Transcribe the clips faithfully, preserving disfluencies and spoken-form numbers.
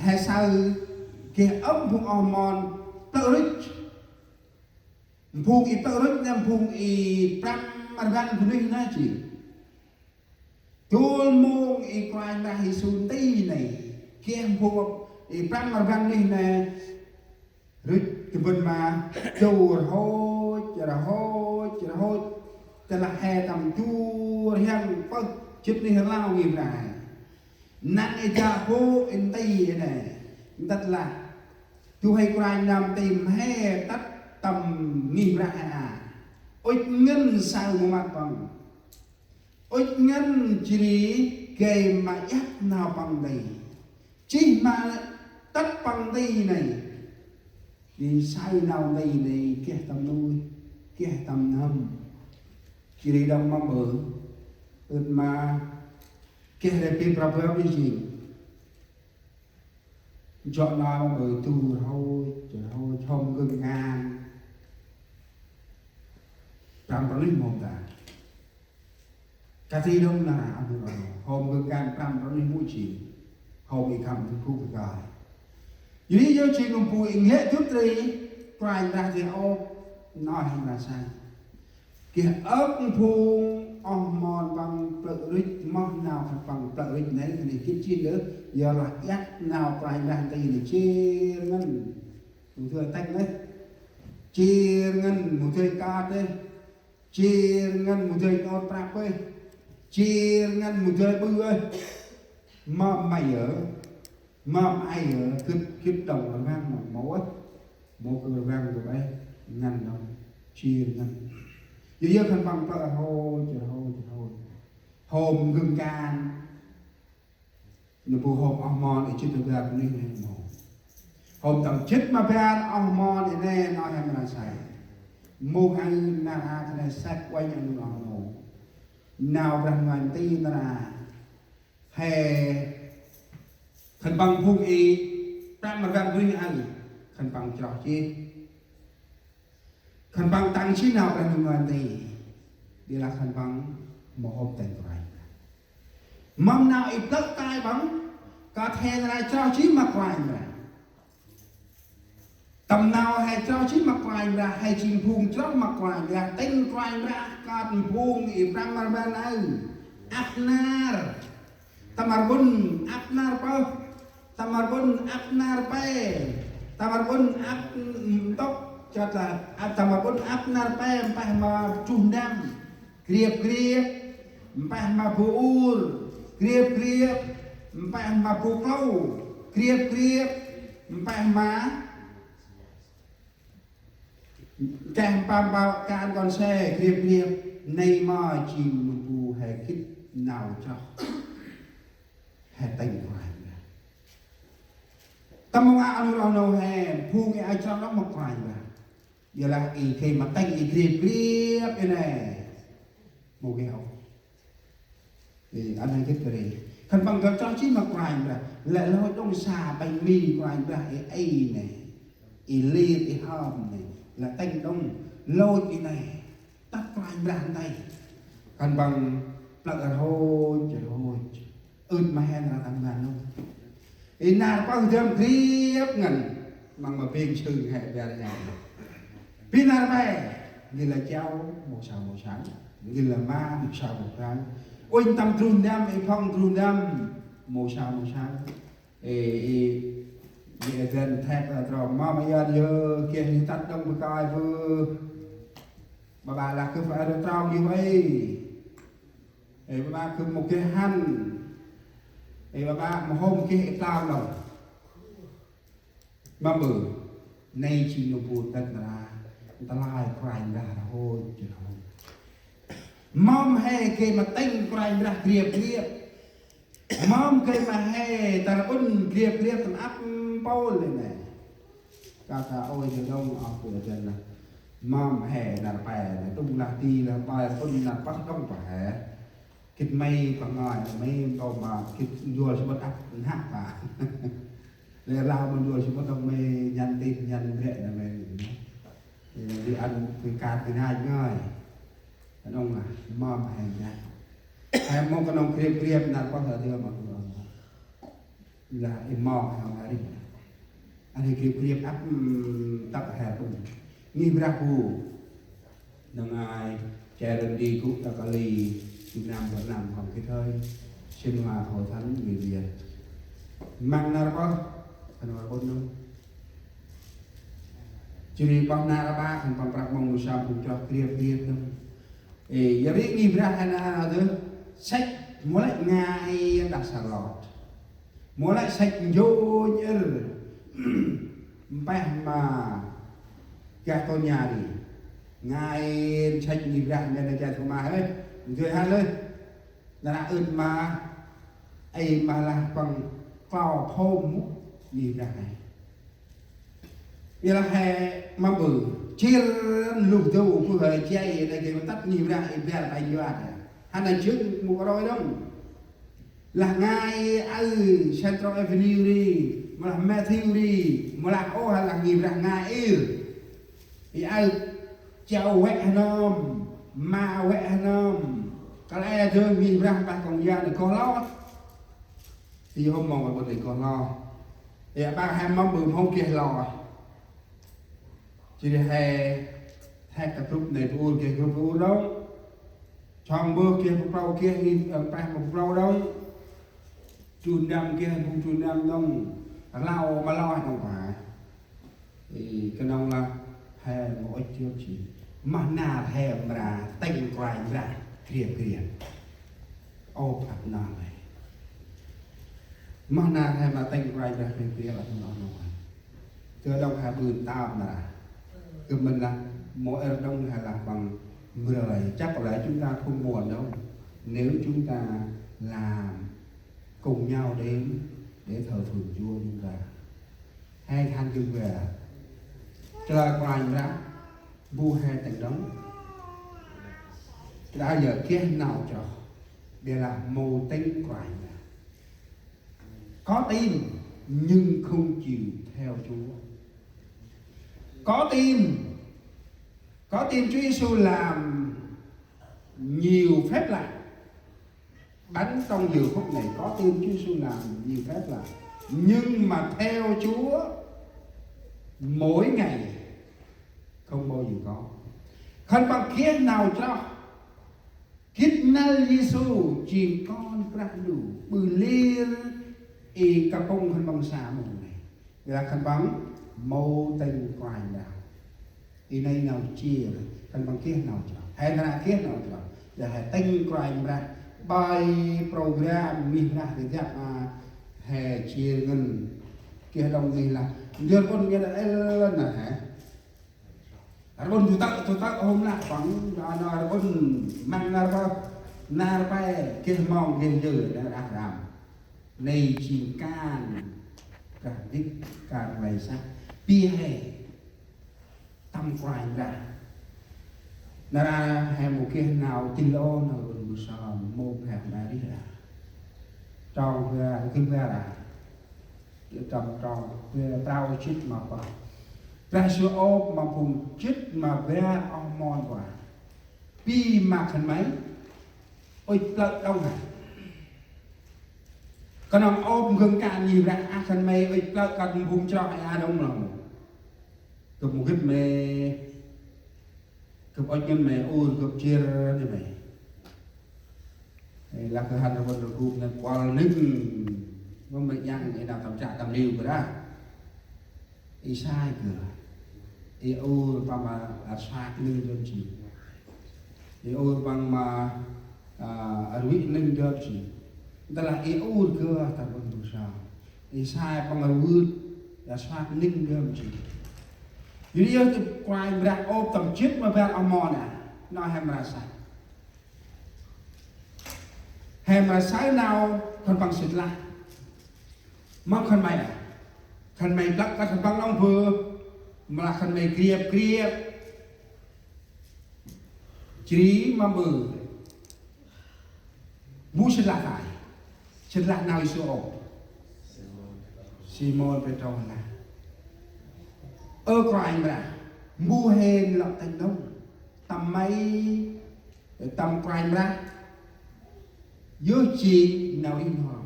He saơ geh âk phung oh mon plơ̆ rŭch. Phung i plơ̆ rŭch nây phung i prăm ma rvăn bunuyh nây jêng. Dôl mông i Kôranh Brah Yêsu nti nây, geh phung i prăm ma rvăn bunuyh nây rŭch tơbŭn ma du rhôch, rhôch, rhôch. Tơlah he tâm du rhiăng pơh jât bunuyh rlau ngih Brah. Năn i jă bôk i nti i nây. Ntât lah du huê kôranh nơm nti mhe tât tâm ngih Brah he a. Ŭch ngăn saơ mâu măt păng. Ŭch ngăn jêh ri gay ma iăt nau păng nti. Jêh ma tât păng nti nây. Di saơ nau nti nây geh tâm nuih, geh tâm n'hâm. Jêh ri đŏng ma ƀư. Ưt ma geh ri bi prăp bơm i jêng. Jŏ nau ma ƀư du rhôch, du rhôch, hôm gưng kan. Prăm rnuyh mâu ta. Ka ti đŏng nar aơ, hôm gưng kan prăm rnuyh mâu jêng. Hôm i khăm du phung bơh kai. Jêh ri yơh jêng nơm bu i nglĕ dŭt ri, Kôranh Brah deh ôp, nơh hên ma say. Geh âk phung oh mon păng plơ̆ rŭch, moh nau khân păng plơ̆ rŭch nây, khân gĭt jêng lơ, yorlah iăt nau Kôranh Brah nti nây jêr ngăn. Mâu dơi têk nây. Jêr ngăn, mâu dơi kat nây. Jêr ngăn, mâu dơi nôt prăp nây. Jêr ngăn, mâu dơi ƀư nây. Ma may yơh. Ma may yơh, gĭt, gĭt đŏng rvăng ma mâu ôh. Mâu kơ rvăng kơ ƀai, ngăn đŏng, jêr ngăn. Yơh yơh khân păng plơ̆ rhôch, rhôch, rhôch. Hôm gưng kan. Nơm bu hôm oh mon i jât ma bar bunuyh nây mâu. Hôm tâm jât ma bar oh mon i nây nơh hên ma say. Mâu hên nar aơ khân ay săk uănh ăn nơm oh nô. Nau Brah Ndu nti nar aơ. He khân păng phung i prăm ma rvăn bunuyh aơ, khân păng chroh jêh. Khân păng tăng jêh nau Brah Ndu ngơi nti. Di lah khân păng mâu hôm tĭng Kôranh. Mâm nau i plơ̆ tay păng, kơt he nar aơ chroh jêh ma Kôranh Brah. Tâm nau he chroh jêh ma Kôranh Brah, he jêng phung chroh ma Kôranh Brah, tĭng Kôranh Brah kơt phung i prăm ma rvăn aơ. Ăp nar. Tâm rƀŭn ăp nar pơh. Tâm rƀŭn ăp nar pe. Tâm rƀŭn ăp ntŭk. Chơt lah, ăp tâm rƀŭn ăp nar pe, mpeh ma truh ndăm. Kriêp kriêp, mpeh ma bu ur, kriêp kriêp, mpeh ma bu klâu, kriêp kriêp, mpeh ma keh mpam ba kan kon se, kriêp kriêp, nây ma jêng nơm bu he gĭt nau chroh, he tĭng Kôranh Brah. Tâm mông a ăn nơm nô he, phung i a chroh nơm ma Kôranh Brah. Yorlah i gay ma tĭng i kriêp kriêp i nây. Mâu gay ôh. Ê, ăn nây gĭt kơt ri. Khân păng gay chroh jêh ma Kôranh Brah. Lĕ lôch đŏng sa bêng mi Kôranh Brah i ê nây. I lip i hom nây. Lĕ tĭng đŏng lôch i nây. Tât Kôranh Brah nti. Khân păng plơ̆ rhôch, rhôch. Ưt ma he nar tâm ban nô. I nar pơh dơm kriêp ngăn. Măng ma bêng sưng he bar he. Bi nar pe. Ngil lah chau, mâu sa mâu săn. Ngil lah ma, mâu sa mâu săn. Uănh tâm druh ndăm, i phong druh ndăm. Mâu sa mâu săn. Ê, ê, ê, dân thép là trò mâm ma yơn yơ, geh ni tât đŏng bơh kai bơh. Ba ba lah kơ phải trò trao như vậy. Ê, ba ba kơ mâu geh hăn. Ê, ba ba mâu hôm geh i tlam đŏng. Mâm ƀư, nây jêng nơm bu tât nar aơ, nta lai Kôranh Brah rhôch, rhôch. Mâm he gay ma tĭng Kôranh Brah kriêp kriêp. Mâm gay ma he tâm rƀŭn kriêp kriêp tâm ăp mpôl i nây. Kơt ta ôi he đŏng ôh bu dân lah. Mâm he nar pe, nây đŭng lah di lah pe, rƀŭn nar pơh đŏng pă he. Gĭt may păng ngơi, may ntô ma gĭt njuăl samƀŭt ăp nhăk pă. Lĕ rlau ma njuăl samƀŭt đŏng may nhắn tin, nhắn rĕ nây may. Di ăn gay kat gay nai ngơi. Đŏng lah, mâm he nhăk. He mâu knŏng kriêp kriêp nar pơh ta dê ma knŏng. Lah i mong hao hari. Ăn hê gĭt gĭt ăp, ưm, tât he ŭnh. Ngih Brah bu. Năng ai che rơ̆n đi gŭ ta kali. Năm bơh năm hŏng gĭt hơi. Sinh hoạt hội thánh người Việt. Măng nar bơh. Khân war ŭnh nơh. Jêh ri bơh nar ba khân păng prăp mong mâu sơm phung chroh gĭt gĭt nơh. Ê, ya ri ngih Brah hê na dơh. Săch mâu lĕ ngai đah Charlotte. Mâu lĕ săch njô nhêr. Mpeh ma gah tô nha ri. Ngai săch ngih Brah ngăn na jat ma hơi. Njô hăn lơi. Nara ưt ma. Ê ma lah păng klô phôm mŭk ngih Brah hê. Ƀiălah he mâm ƀư. Jêr luh dô ƀư hơi jay nê gay ma tât ngih Brah i biăr ta yuat. Hăn a jâng mŭk roi đŏng. Lah ngai aơ Central Avenue ri, mâu lah Matthew ri, mâu lah ôh lah ngih Brah ngai ir. I aơ chao wĕ hơnơm, ma wĕ hơnơm. Kăl e dơ ngih Brah ƀah kŏng ya nê goh lo. Ti hôm mong ƀơ bơ̆t i goh lo. Ê, ƀă he mâm ƀư mhông geh lo. Jêh ri he thek ta grup nê bu ur geh grup bu ur đŏng. Chong bơh geh bu klâu geh ngih, ơ, peh bu klâu đŏng. Chu ndăm geh bu chu ndăm đŏng. Rlau ma lo đŏng pa. Ê, knŏng lah he mâu ŭch jơp jêh. Mah nar he mra tĭng Kôranh Brah kriăp kriăp. Ôp ăp nơh he. Mah nar he mra tĭng Kôranh Brah kriăp kriăp ăp nơh nơh. Kơ đŏng he ƀư tap nar. Kơ mĭn lah mâu êr đŏng he lah păng mrơi. Chắc là chúng ta không buồn đâu. Nếu chúng ta làm cùng nhau đến để thờ phượng Chúa chúng ta. He hăn gĭt ƀă. Tơlah Kôranh Brah bu he tĭng đŏng. Tơlah yơh geh nau chroh. Ƀiălah mâu tĭng Kôranh Brah. Có tin nhưng không chịu theo Chúa. Có tin, có tin Chúa Giêsu làm nhiều phép lạ. Bắn trong giờ phút này có tin Chúa Giêsu làm nhiều phép lạ. Nhưng mà theo Chúa mỗi ngày không bao giờ có. Khân păng geh nau chroh. Gĭt năl Yêsu jêng Kon Brah Ndu ƀư lir i kapŭng khân păng sa mông nê. Ƀiălah khân păng mâu tĭng Kôranh Brah. I nây nau jêr, khân păng geh nau chroh. He nra geh nau chroh. Ƀiălah he tĭng Kôranh Brah. Bai program ngih Brah geh jăp ma he jêr ngăn. Geh đŏng ngih lah. Ndơ ƀon ngih lah ê lăn nă he. Rbŭn tu tơ̆, tu tơ̆ hôm lah păng, a, nau rbŭn, măng nar bơh, nar pe, geh mong, geh yơ, nar ah ram. Nây jêng kan, kah dik, kan lay sah, pi he, tâm Kôranh Brah. Nar a he mâu geh nau, tĭl ôh nau rbŭn bu sơm, mâu geh nau rih ra. Trong geh, geh ra. Tâm trong, ơ, prao jât ma pơh. Brah Yêsu ôp ma phung jât ma bar oh mon wa. Pi ma khân may, ŭch plơ̆ đŏng hă. Knŏng ôp gơng kan ngih Brah a khân may, ŭch plơ̆ kơt phung chroh a đŏng lŏng. Gâp mâu gĭt may. Gâp ŭch ngăn may, ur gâp jêr ngăn may. Ê, lah kơ hăn rơbŭn rơgŭm ngăn kuăl nâng. Mâm may yang ê nau tâm chă tâm liu kơ đah. Ê sai kơ. Ê ur păng ma, a, săk nâng dơm jêh. Ê ur păng ma, a, rvĭ nâng dơm jêh. Ntơlah ê ur kơ tâm rơbŭn rơgŭm. Ê sai păng rvưt, a, săk nâng dơm jêh. Yor ri yơh tơ Kôranh Brah ôp tâm jât ma bar oh mon a. Nau he mra saơ. He mra saơ nau khân păng sĭt lah. Mâm khân may a. Khân may plăk kơt khân păng nŏng bơ. Mra khân may kriăp kriăp. Jêh ri mâm bơ. Mbu sĭt lah tay. Sĭt lah nau Yêsu ôp. Simôn Pêtrô lah. Ơ Kôranh Brah, mbu hên lŏ tĭng nŏng. Tâm may, tâm Kôranh Brah. Yơh jêng nau rih n'ho.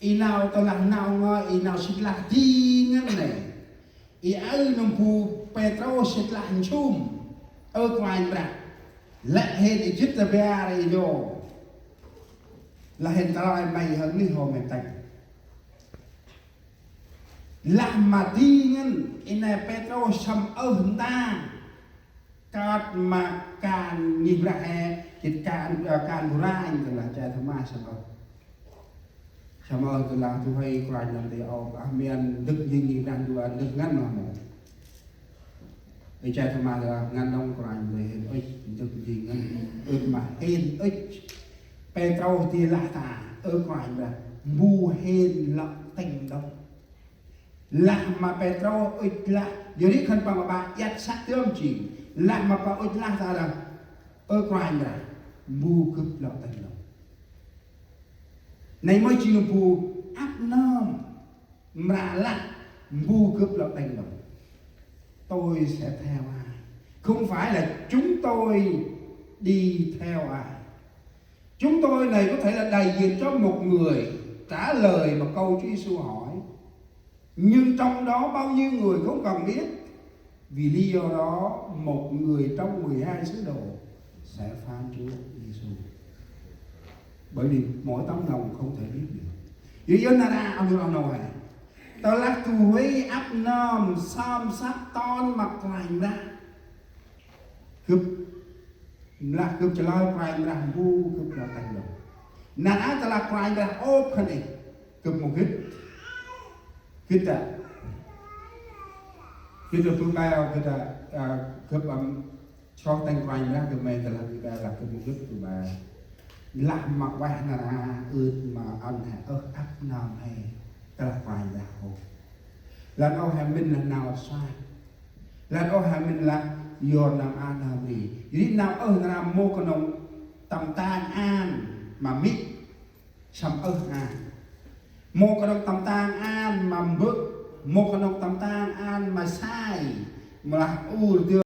I nau tơlah nau ngơi, i nau sĭt lah di ngăn nê. I aơ nâm bu Pêtrôs sĭt lah nsum. Ơ Kôranh Brah. Lĕ hên i jât ta bar i nô. Lah hên ta lơi may hơng nih hô mê têng. Lah ma di ngăn, i nê Pêtrôs sâm ơh ntang. Kơt ma kan ngih Brah he, jât kan, ơ, kan bu ranh, tơlah che thơ ma sâm ơh. Sâm ơh tơlah du huê Kôranh nơm ti ôp, ah, mian dâk jêng ngih Brah du a dâk ngăn ma mô. Ê, che thơ ma tơlah ngăn đŏng Kôranh du huê hên ŭch, dâk jêng ngăn ŭch ma hên ŭch. Pêtrôs di lah ta, ơ Kôranh Brah, mbu hên lŏ tĭng đŏng. Lah ma Pêtrôs ŭch lah, yor ri khân păng ma ba iăt săk dơm jêng. Lah ma pă ŭch lah ta lah, ơ Kôranh Brah, mbu gâp lŏ tĭng đŏng. Nây mơ jêng bu ăp nơm mra lah mbu gâp lŏ tĭng đŏng. Tôi sẽ theo ai. Không phải là chúng tôi đi theo ai. Chúng tôi này có thể là đại diện cho một người trả lời một câu Chúa Giêsu hỏi. Nhưng trong đó bao nhiêu người không cần biết. Vì lý do đó, một người trong mười hai sứ đồ sẽ phán Chúa Giêsu. Bởi vì mỗi tấm lòng không thể biết được. Yor yor nar aơ, ơ, ơ, nô he. Tơlah du huê ăp nơm sơm săk ton ma Kôranh Brah. Gâp, lah gâp chalơi Kôranh Brah mbu gâp lŏ tĭng đŏng. Nar aơ tơlah Kôranh Brah ôp khân ê, gâp mâu gĭt. Gĭt a. Gĭt a bu bai, gĭt a, a, gâp, ưm, sroh tĭng Kôranh Brah gâp may tơlah bu bai lah gâp mâu gĭt bu bai. Lah ma ueh nar aơ ưt ma ăn he ơh ăp nơm he tơlah Kôranh Brah ôp. Lah ôh he mĭn lah nau sai. Lah ôh he mĭn lah yor nau a nau ri. Yor ri nau ơh nar aơ mâu knŏng tâm tang an ma mĭn. Sâm ơh an. Mâu knŏng tâm tang an ma mbơ̆. Mâu knŏng tâm tang an ma sai. Mâu lah ur dơ